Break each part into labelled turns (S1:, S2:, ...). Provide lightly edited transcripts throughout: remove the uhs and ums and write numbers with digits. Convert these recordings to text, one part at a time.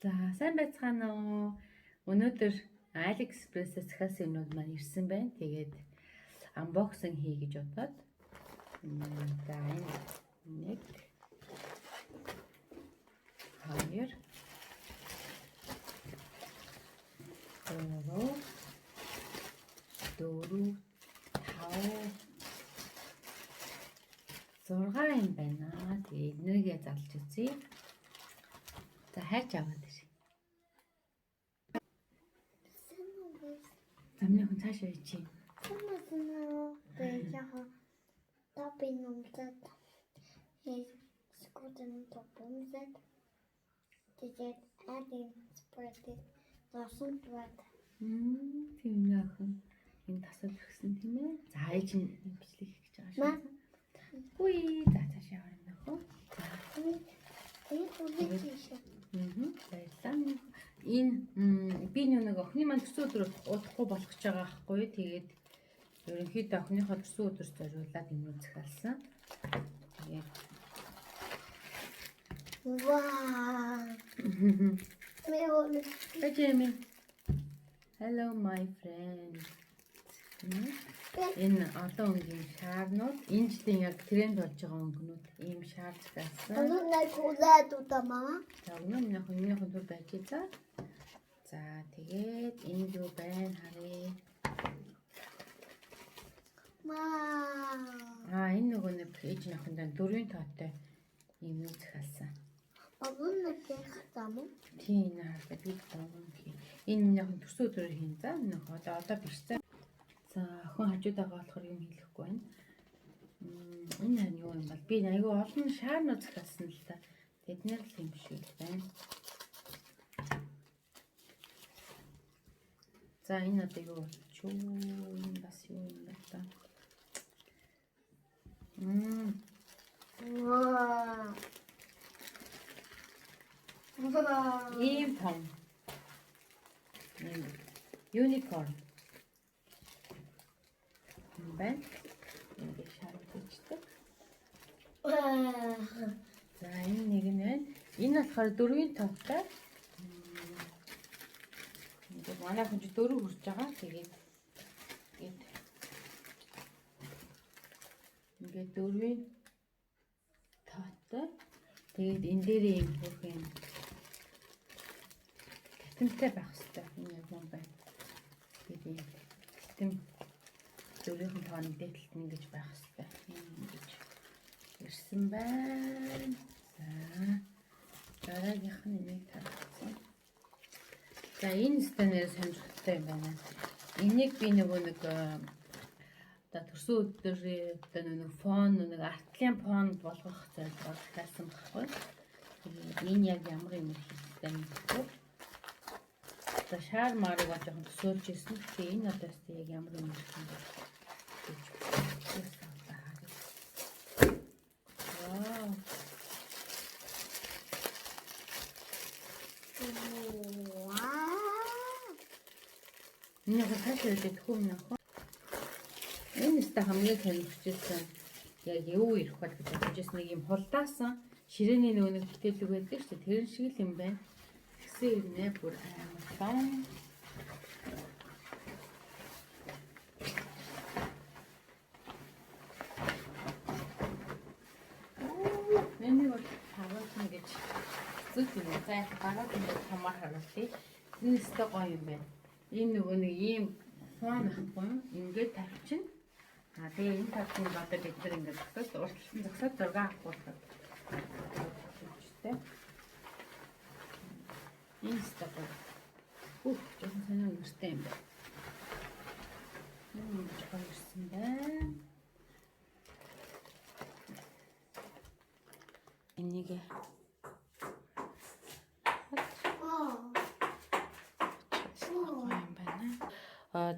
S1: За, сайн байцгаана уу? Өнөөдөр AliExpress-ээс захиалсан юмнууд маань ирсэн байна. Тэгээд unboxing хий гэж бодоод. За, энэ нэг, хоёр, гурав, дөрөв, тав, зургаан юм байна. Тэгээд эднэрийгээ залж үзье. За, хайрч аваад ир. Замны хүн цаашаа чи. Тийм нэ охин. Энэ тасал өгсөн тийм ээ. За, ээж нь бичлэг хийх гэж байгаа шүү. Үгүй. За, цаашаа яваа юм нөхөө. За. Баярлалаа. Энэ би нэг охины маань төрсөн өдөр удахгүй болох гэж байгаа байхгүй. Тэгээд ерөнхийдөө охиныхоо төрсөн өдөр зориулаад юм захиалсан. Тэгээд
S2: Вау.
S1: Hi, Jamie. Hello, my friend. Энэ олон өнгийн шаарнууд, энэ жилийн яг тренд болж байгаа өнгөнүүд ийм шаар захиалсан. За, өмнө нь өмнөх түр байж за. За, тэгээд энэ юу байна харъя. Аа, энэ нөгөө нэг ээж нөхөндөө дөрвийн тоотой ийм юу захиалсан. Тийм, энэ хараа би догон хий. Энэ миний охин төрсөн өдрөөр хийн за. Нөх одоо биш за. За, охин хажууд байгаа болохоор юм хэлэхгүй байна. Энэ харин юу юм бол би айгүй олон шаарнууд захиалсан л та. Тэднэр л юм шиг байна. За, энэ одоо юу болчих вэ? Энэ бас юу юм бэ та? Ийм том. Ийм unicorn. Юм байна. Ингээд шаардлаждаг. За, энэ нэг нь байна. Энэ болохоор дөрвийн тоотой. Ингээд манай хүн чи дөрөв хүрч байгаа. Тэгээд ингээд дөрвийн тоотой. Тэгээд энэ дээр ийм бүх юм татамтай байх хэрэгтэй. Энэ яг юм байна. Тэгээд ийм татам дөрвийн тооны дээд талд нь ингэж байх хэрэгтэй. Ийм ингэж ирсэн байна. За, дараагийнх нь энийг тархсан. За, энэ станээр сонирхолтой юм байна. Энийг би нөгөө нэг одоо төрсөн өдрийн одоо нэг фон, нэг артлын фон болгох зорилгоор захиалсан байхгүй. Тэгээд энэ яг ямар юм хийхтэй мэдэхгүй. За, шар марыг бол жоохон төсөөлж ирсэн. Тэгэхээр энэ одоо өстэй яг ямар юм хийх юм бэ гэж бодсон. Вау. Энэ яг цаашаа идэх юм нөх. Энэ өстэй хамгийн сонирхолтой яг юу ирэх бол гэж бодож байсан нэг юм хулдаасан ширээний нөгөө нэг бүтээлэг байдаг шүү дээ. Тэр шиг л юм байна. Тэгсэн ирнэ бүр амар том. Энийг бол харуулна гэж хэцүү юм. За, яг гараад ингээд томоор харуулъя. Энэ өстэй гоё юм байна. Энэ нөгөө нэг ийм фон ахгүй юу? Ингээд тавьчихна. Аа, тэгээ энэ талд нь одоо бид нар ингээд зогсоод урьдчилан зогсоод зураг авахулах. Энэ өстэй гоё. Үх, жоохон сонио нэртэй юм байна. Энэ ингэж гоё ирсэн байна. Энийг юм байна.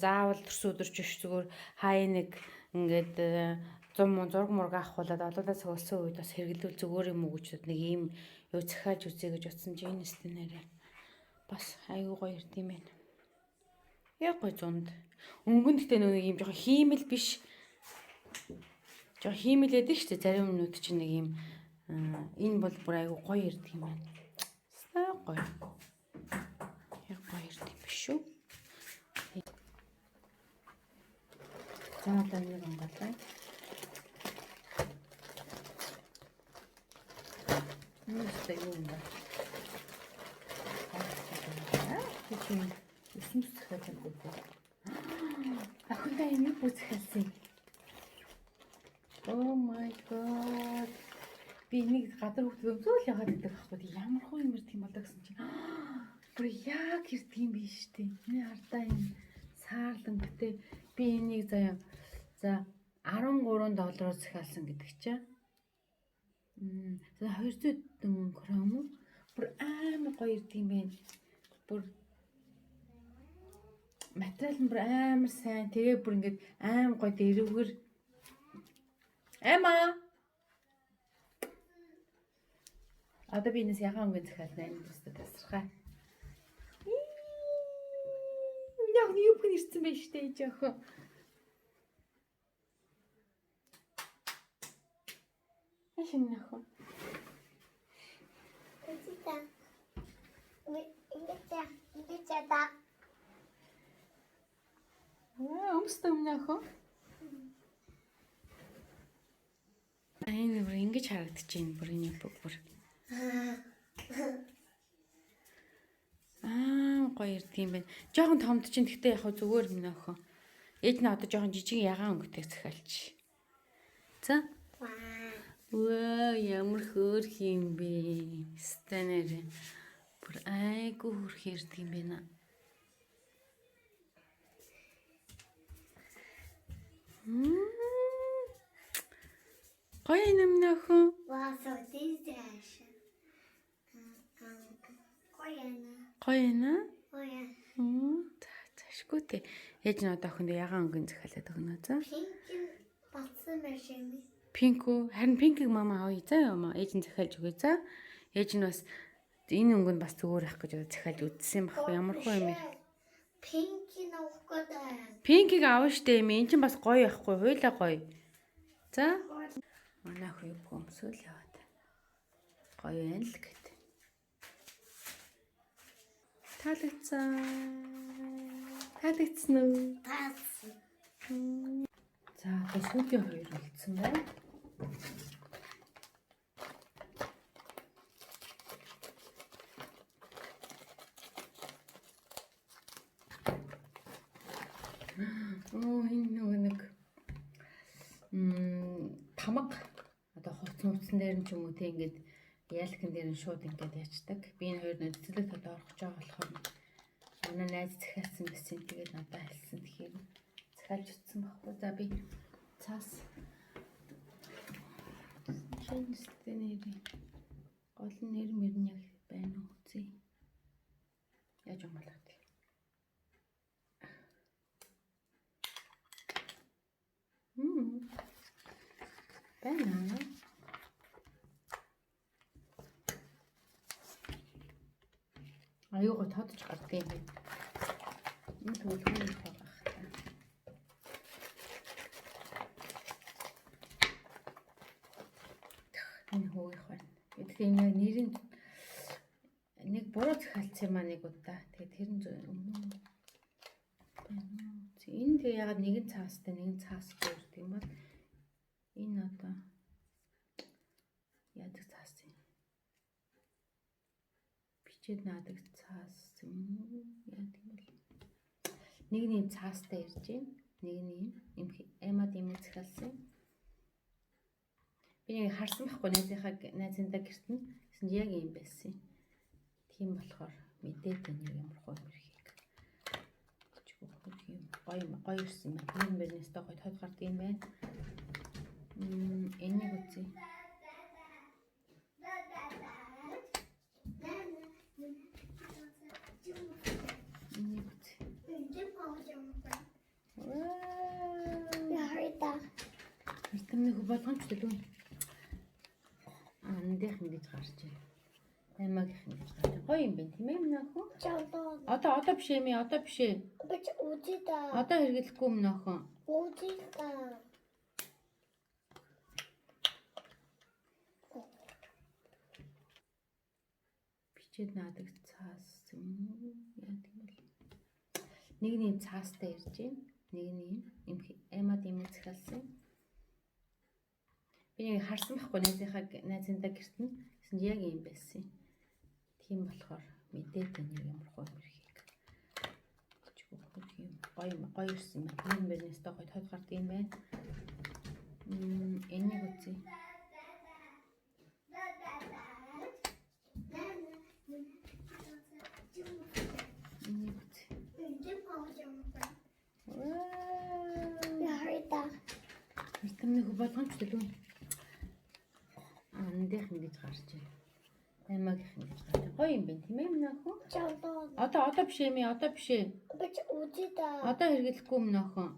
S1: Заавал төрсөн өдөрч биш, зүгээр хаяа нэг ингээд зум мун зураг мураг авахулаад олоолаа цугласан үед бас хэрэглүүл зүгээр юм уу гэж нэг ийм юу захиалж үзье гэж бодсон чи энэ өстө нэрээ бас айгүй гоё ирд юм байна. Яг гоё зунд. Өнгөн гэхдээ нэг ийм жоохон хиймэл биш. Жоохон хиймэлээд шүү дээ. Зарим юмнууд чинь нэг ийм энэ бол бүр айгүй гоё ирдэг юм байна. Сайн гоё. За, одоо энийг онгойлгоё. Энэ өстой юу юм бэ? Аа, чи юм өсөн цэцэг юм бэ? Охиндоо юм юу бүцгэлсэн? Oh my god. Би энийг гадар хөвгт өмсөөл яваад байдаг байхгүй. Ямар хуу юм ирдэг юм болоо гэсэн чинь. Бүр яг ирдэг юм биш үү? Миний хардаа юм саарлан гэтээ би энийг заяа за 13 доллараар захиалсан гэдэг чинь. За 200 крон уу? Бүр амар гоё ирдэг юм байна. Бүр материал нь бүр амар сайн. Тэгээ бүр ингээд амар гоё дэрвгэр. Эма. Одоо би энэс ягаан өнгө захиална. Энэ төстө тасархай. Миний охин юу бүхэн ирсэн байх штэ ээж охин. Ашин охин.
S2: Үзээ. Ингээд ингээд та.
S1: Аа, өмстө өмнө охин. Энэ бүр ингэж харагдаж байна бүр энэ бүх бүр. Аа, гоё ирдэг юм байна. Жохон томд чинь гэхдээ яг зүгээр минь охин. Ээж нь одоо жохон жижиг ягаан өнгөтэй захиалч. За. Ваа, ямар хөөрх юм бэ? Станер. Бүр айгүй хөөрх ирдэг юм байна. Гоё юм нөхөн.
S2: Ваа, so this. Гоё юм.
S1: Гоё юм аа.
S2: Гоё.
S1: За, зашгүй те. Ээж нь одоо охиндоо ягаан өнгөн захиалаад өгнө за.
S2: Pink болсон байх юм.
S1: Pink үү? Харин pink ийг мама авъя за юм аа. Ээж нь захиалж өгье за. Ээж нь бас энэ өнгө нь бас зүгээр ах гэж захиалж үзсэн байхгүй ямар хөө юм бэ?
S2: Pink нь авах гэдэг.
S1: Pink ийг авна штэ юм. Эн чинь бас гоё яахгүй хуйлаа гоё. За. Манай хүү өмсөөл яваад. Гоё юм л гэт. Таалагдсан. Таалагдсан уу?
S2: Таалагдсан.
S1: За, одоо сүүлийн хоёр үлдсэн байна. Оо, энэ нөгөө нэг тамга одоо хувц мувцсан дээр нь ч юм уу те ингээд яалкан дээр нь шууд ингээд ячдаг. Би энэ хоёр нэг цэцлэг тодор орох гэж байгаа болохоор манай найз захиалсан байсан. Тэгээд надад хэлсэн. Тэгэхээр захиалж утсан байхгүй. За би цаас шинэстэй нэр гол нь нэр мэр нь яг байна уу үзье. Яаж юм болоод. Байна. Аюугаа тодж гардыг юм. Энэ төлөвлөгөө их байгаа хта. Энэ хөөх байна. Тэгэхээр энэ яг нэрийн нэг буруу захиалсан юм аа нэг удаа. Тэгээд тэр нь өмнө байна уу? Энэ тэгээ ягаад нэг нь цаастай нэг нь цаасгүй ирдэг юм бол энэ одоо яадаг цаас юм? Бичээд наадаг цаас юм уу? Яадаг юм бол? Нэг нь юм цаастай ирж байна. Нэг нь юм эмад юм захиалсан. Би нэг харсан байхгүй найзынхаа найзындаа гэрт нь гэсэн чинь яг юм байсан. Тийм болохоор мэдээд байна яг ямар хөө мөрхийг. Юм гоё гоё ирсэн юм байна. Энэ мөрнөөсөө гоё тод гардаг юм байна. Энийг үзье. Энийг үзье. Эртэмний хө болгоомжтой лүү. Андынх ингэж гарч байна. Аймагийнх ингэж гарч байна. Гоё юм байна тийм ээ миний охин? Одоо одоо биш ээ одоо биш ээ. Одоо хэрэглэхгүй миний охин. Бичээд наадаг цаас юм уу? Яадаг юм бол? Нэг нь юм цаастай ирж байна. Нэг нь юм Эмад юм захиалсан. Би нэг харсан байхгүй найзынхаа найзындаа гэрт нь гэсэн яг юм байсан. Тийм болохоор мэдээд байна яг ямар хөө мөрхийг. Юм гоё гоё ирсэн байна. Энэ мөрнөөсөө гоё тод гардаг юм байна. Энийг үзье. Энийг үзье. Витамины хөө болгоомжтой лүү. Эндийнх ингэж гарч байна. Аймагийнх ингэж гарч байна. Гоё юм байна тийм ээ миний охин? Одоо одоо биш ээ одоо биш ээ. Одоо хэрэглэхгүй миний охин.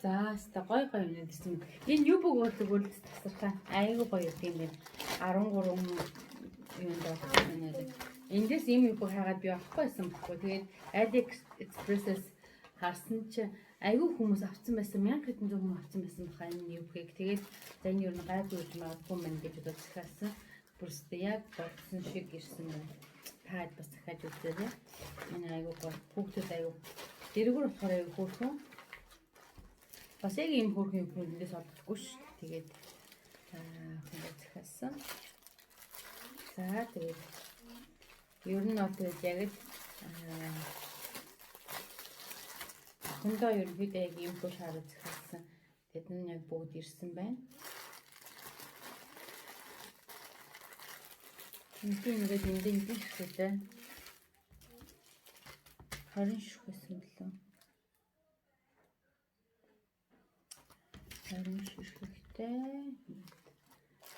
S1: За өстой гоё гоё юм гэсэн. Энэ юу бүх бол зүгээр л тасархай. Айгүй гоё юм байна. 13 юунд байна нэ. Эндээс ийм юу хайгаад би авахгүй байсан бохгүй. Тэгээд AliExpress-ээс харсан чи айгүй хүмүүс авсан байсан. 1000 хэдэн зуун хүн авсан байсан баха энэ юбхийг. Тэгээд за энэ юу н гайгүй гэж магадгүй мэн гэж бодож захиалсан. Бүрсдээ яг бодсон шиг ирсэн байна. Та хэд бас захиаж үзээрэй. Энэ айгүй гоё. Хүүхдүүд айгүй. Дэрэгүр болохоор айгүй хөөрхөн. Бас яг ийм хөөрхөн юм эндээс олдохгүй ш. Тэгээд хүн захиалсан. За тэгээд ер нь бол тэгээд яг л охиндоо ерөнхийдөө яг ийм хөө шаараа захиалсан. Тэд нь яг бүгд ирсэн байна. Энд ингээд энд энд шүхэлээ. 20 шүх байсан бэлээ. 20 шүхэлтэй.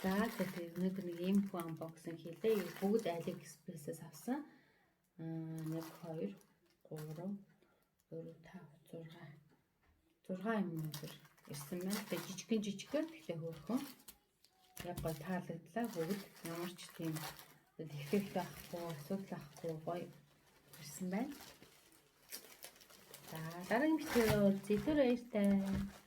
S1: За тэгээд өнөөдөр нэг ийм хүү unboxing хийлээ. Бүгд AliExpress-ээс авсан. 1 2 3 4 5 6 6 юм өнөөдөр ирсэн байна. Тэгээд жижигхэн жижигхэн гэхдээ хөөрхөн. Яг гоё таалагдлаа бүгд. Ямар ч тийм дефект байхгүй, асуудал байхгүй гоё ирсэн байна. За дараагийн бичлэгээр уулзъя. Түр баяртай.